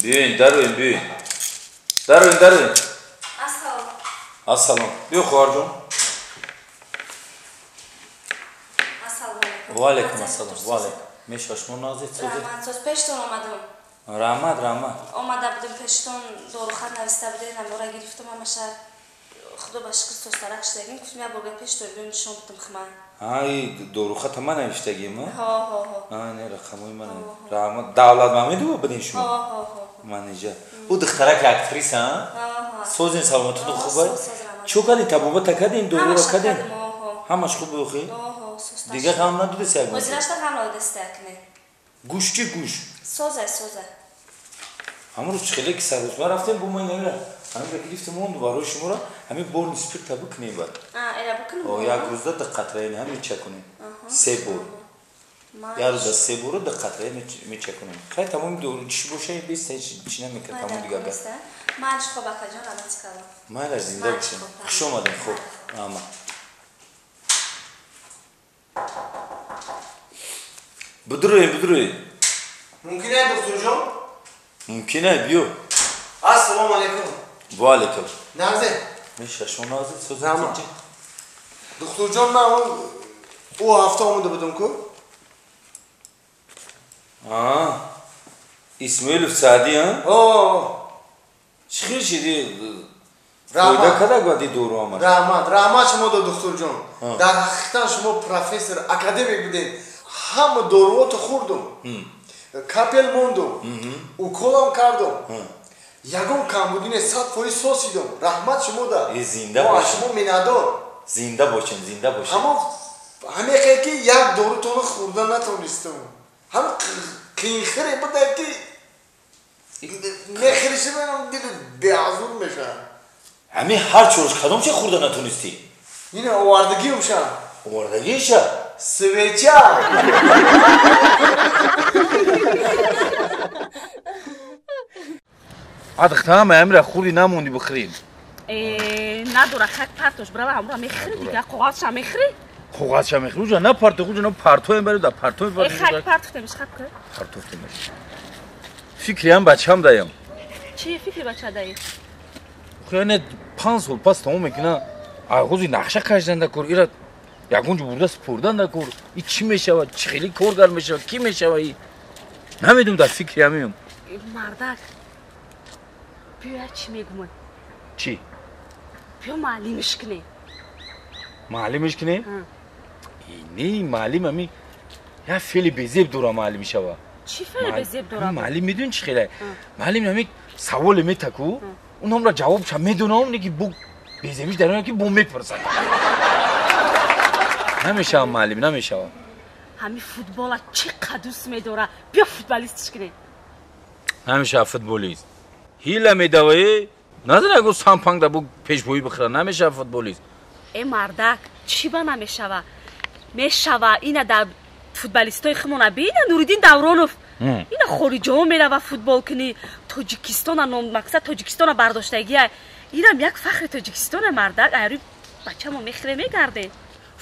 Биёин, дароин, биёин. Дароин, дароин. Ассалом. Ассалом. Биё, хоҳарҷон. Ассалому алайкум. Ва алайкум ассалом. Ва алайкум. Меша, шумо нағзед, созед? Раҳмат, соз, пештон омадам. Раҳмат, раҳмат. Омада будем пештон, дорухат нависта будем, намора гирифтам ҳамаша. Худо ба шукр созтарак шудагим. Гуфтам як борга пештон биём нишон бидам хма. Ай, дорухата ман навиштагим, а? Ҳо, ҳо, ҳо. А, не, рақамои ман. Раҳмат. Давлат Мамедова будин шумо? Ҳо, ҳо, ҳо. Манижа. Ӯ духтараки актриса, а? Ҳо, ҳо. Созин, саломатитон хуб ай? Соз, соз, раҳмат. Чӣ кардин? Табобата кардин? Доруро Ҳамаша кардин? кардем, ҳо, ҳо. Ҳамаш хуб охи? Ҳо, ҳо, созтар Дига шуд. ғам надодест як бор? Ҳозирашта ғам надодест якне. Гӯш чӣ гӯш? Созай, созай. Ҳамон рӯз хеле ки саррӯзма рафтем, бо ман намера. Ҳамин гирифтем он барои шуморо, ҳамин борни спирта бикунем бад. А, эра бикунем? О, як рӯзда ду қатра ин ҳам мечакунем. Се бор. Як рӯзда се бора ду қатра мечакунем. Хай тамоми дору чӣ боша, бест ҳеч чӣ намекунад, тамоми дигар гап. Майлаш, хоб, акаҷон, раҳмати калон. Майлаш, зинда Майлаш, бошем. хоб, Хуш омадем, хуб. Раҳмат. Бидуроем, бидуроем. Мумкин ай, духтурҷон? Мумкин ай, биё. Ассалому алайкум. Ва алайкум. Нағзе? Меша, шумо нағзед, созед? Раҳмат. Духтурҷон, ман ӯ ҳафта омада будам ку? А, Исмоилов Саъдӣ, а? О. Чӣ хел шиди? Раҳмат. Фоида кардак баъди дору ҳамаш? Раҳмат, раҳмат шумо до, духтурҷон. А. Дар ҳақиқатан шумо профессор, академик будем. Ҳама доруото хӯрдум. Капель мондум. Уколам кардум. Ягон камбудӣ нест, 100% сосидум. Раҳмат шумо да. Э, зинда Мо аз бошем. шумо миннатдор. Зинда бошем, зинда бошем. Ҳамон ҳамехе ки як дорутонро хӯрда натонистам. Ҳам қиинхире буда ки мехӯришам, дили беазур мешавад. Ҳамин ҳар чорш кадом чӣ хӯрда натонистӣ? Ина овардагиумша. Овардагиша? Свеча. Адхтаама амира хӯрди намонди бихӯрем. Э, надора, хак партош, брава ҳамра мехӯри дига, коғазша мехӯри? Коғазша мехӯри, уҷа на парто, уҷа на партоем бари да партоем Э, бари. хак партохтемиш, хак ка? Партохтемиш. Фикриам бачам даям. Чӣ фикри бача даи? Хӯяне 5 сол пас тамом мекуна. Ай ҳозир нақша кашидан дакор, ира ягон ҷо бурда супурдан дакор. И чӣ мешавад, чӣ хеле коргар мешавад, кӣ мешавад и? Намедонам, дар фикри ҳамеам. Э, мардак. Биё, чӣ мегумад? Чӣ? Биё маълимиш кунем. Маълимиш кунем? Ҳа. Не, маълим ами як феъли безеб дора маълим шава. Чӣ феъли безеб дора? Маълим медонӣ чӣ хеле? Маълим ами саволе метаку, унамра ҷавобша медонам, неки бо безебиш дар он ки бо мепурсад. Намешавам маълим, намешавам. Ҳами футбола чӣ қадр дӯст медора? Биё футболистиш кунем. Намешава футболист. Ҳила медавае, назан ягон сампанг да бо пешбоӣ бихӯра, намешава футболист. Э, мардак, чӣ ба намешава? Мешава, ина дар футболистои химона бина Нуриддин Давронов. Ина хориҷаҳо мерава футбол кунӣ, Тоҷикистона ном, мақсад Тоҷикистона бардоштагия. Инам як фахри Тоҷикистона, мардак, айрӯи бачамо мехӯре мегардем.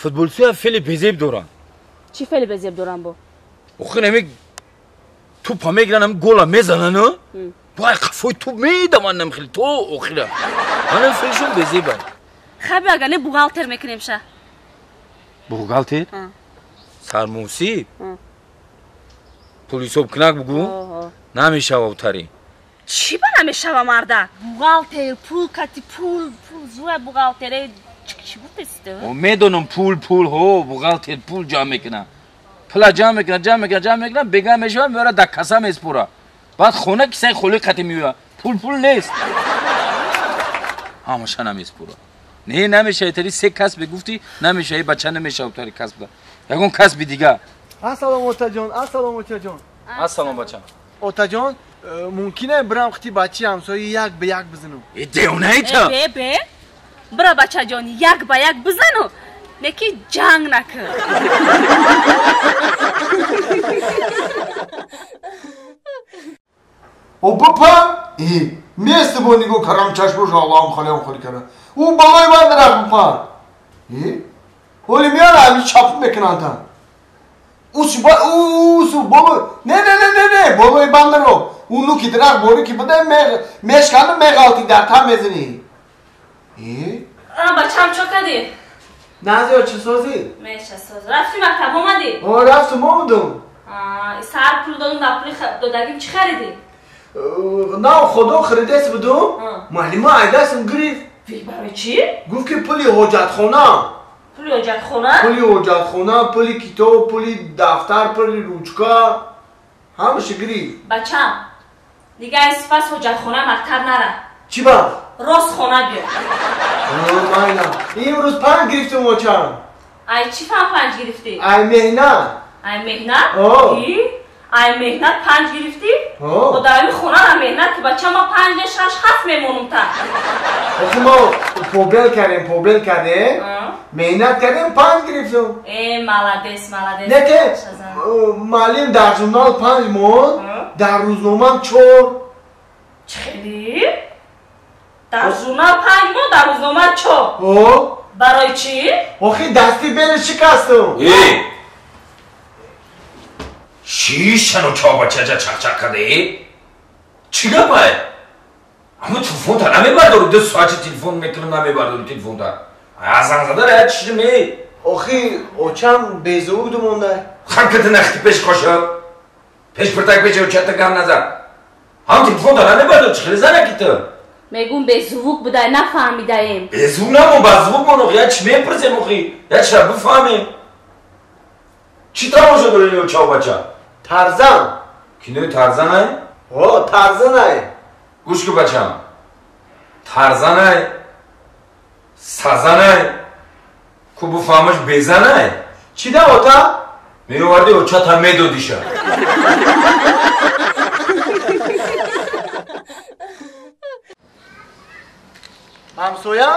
Футболистҳо феъли безеб доранд. Чӣ феъли безеб доранд бо? Охир ами тӯпа мегиранд, ами гола мезананд, бо ай қафои тӯп медаванд ам хеле то охира. Манам феълшон безеб ай. Хаби ага не бухгалтер мекунем ша. Бухгалтер? А. Сармусиб? А. Пул ҳисобкунак бугӯ? Ҳо. Намешава утари. Чӣ ба намешава, мардак? Бухгалтер, пул кати пул, пул зура бухгалтер. Э, чӣ гуфтест? О, медонам пул, пул, ҳо, бухгалтер пул ҷамъ мекунад. Пула ҷамъ мекунад, ҷамъ мекунад, ҷамъ мекунад, бега мешавад, меорад дар каса меспора. Баъд хона кисаи холӣ қати меояд. Пул пул нест. Ҳамаша намеспора. Не, намешава, тари се касбе гуфтӣ, намешава, бача намешава тари касб. Ягон касби дига. Ассалом, отаҷон, ассалом, отаҷон. Ассалом, бачам. Отаҷон, мумкин ай бирам қити бачаи ҳамсоя як ба як бизанам? Э, девонаи та? Э, бе, бе. Бира, бачаҷон, як ба як бизану, неки ҷанг накун. О, бипа? Э, место бо нигоҳ карам чашмош аллоҳам холиам холи кардам. Ӯ балои ман рафт бипа. Э? Ҳоли меяра ҳами чапи мекунанд. Усу боло. Не не не не не, болои бандаро. Уну ки дарахт борӣ ки буда мешкану меғалтӣ дар та мезанӣ. Э? А бачам чо кардӣ? Назиё чӣ созӣ? Меша соз. Рафтӣ мактаб омадӣ? О, рафтум омадум. Саҳар пул додум, дар пули додагим чӣ харидӣ? На, худо харидес будум. Муаллима айдасим гирифт. Барои чӣ? Гуфт ки пули ҳоҷатхона. Пули ҳоҷатхона? Пули ҳоҷатхона, пули китоб, пули дафтар, пули ручка. Ҳамаша гирифт. Бачам, дига ин сипас ҳоҷатхона мактаб нара. Чӣ ба? Рост хона биё. Майна. Имрӯз панҷ гирифтум очам. Ай чӣ фан панҷ гирифтӣ? Ай меҳнат. Ай меҳнат? Ай меҳнат панҷ гирифтӣ? Бо дарами хонара меҳнат ки бача ма панҷ не шаш ҳафт мемонум та. Охи мо побел кардем, побел кардем, меҳнат кардем, панҷ гирифтум. Э, молодец, молодец. Не ки муаллим дар журнал панҷ монд, дар рӯзномам чор. Чӣ хелӣ? Дар журнал панҷ монд, дар рӯзнома чор. Барои чӣ? Охи дасти бери шикастум. Э! Шишану чобачаҷа чақчақ кардӣ? Чӣ гапай? Аммо телефонта намебардорӣ, ду соати телефон мекунам намебардорӣ телефонта. Занг зада ра чӣ ме? Охи очам безувук думондай. Ханкати нахти пеш қошаб. Пеш пиртак пеш очата гам назар. Ҳам телефонта намебардорӣ, чӣ хеле занаки ту? Мегум безувук будай, нафаҳмидаем. Безувук намон, базвук мон охи, я чӣ мепурсем охи? Я чӣ бифаҳмем? Чӣ тамошо дорӣ очабача? Тарзан. Кинои Тарзанай? О, Тарзанай. Гӯш кун бачам. Тарзанай, сазанай, ку бифаҳмаш безанай. Чӣ да ота? Меоварди очата медодиша. Ҳамсоя?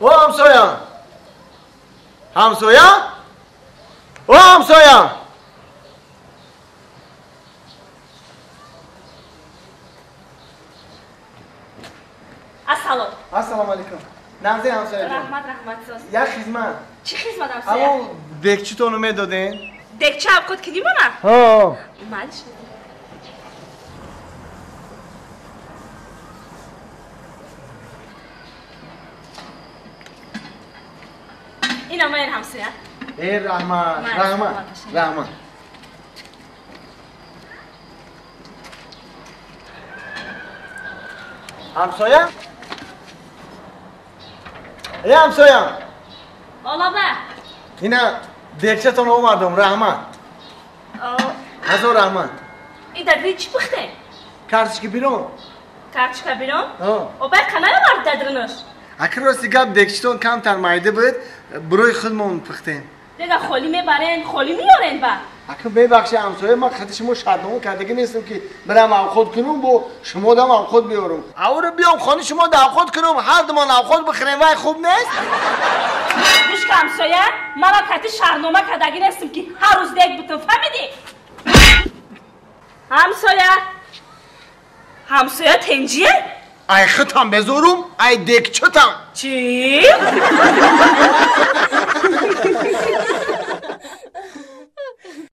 О, ҳамсоя! Ҳамсоя? О, ҳамсоя! Ассалом. Ассалому алайкум. Назир ҳамсоя ҷон. Раҳмат, раҳмат соз. Як хизмат. Чӣ хизмат ҳамсоя? Аммо декчитону медоден? Декча авқот ки нимона? Ҳо. Малиш. Ина ман ҳамсоя. Э, раҳмат, раҳмат, раҳмат. Ҳамсоя? Э, ҳамсоя! Олаба! Ина декчатон овардум, раҳмат. Ҳазор раҳмат. И дар чӣ пухте? Карточка бирон. Карточка бирон? Обай қанай овард дадринаш? Акр рости гап декчитон камтар майда буд, бурои худмон пухтем. Дега холӣ мебарен, холӣ меёрен ба? Акр бебахши ҳамсоя, ман хати шумо шартнома кардагӣ нестам ки бирам авқот кунум, бо шумо дам авқот биёрум. Авро биём хони шумо да авқот кунум, ҳар думон авқот бихӯрем, вай хуб нест? Гӯш ка ҳамсоя, манам хати шартнома кардагӣ нестам ки ҳар рӯз дег бутум, фаҳмидӣ? Ҳамсоя, ҳамсоя тенҷие? Ай хитам безорум, ай декчатам. Чӣ?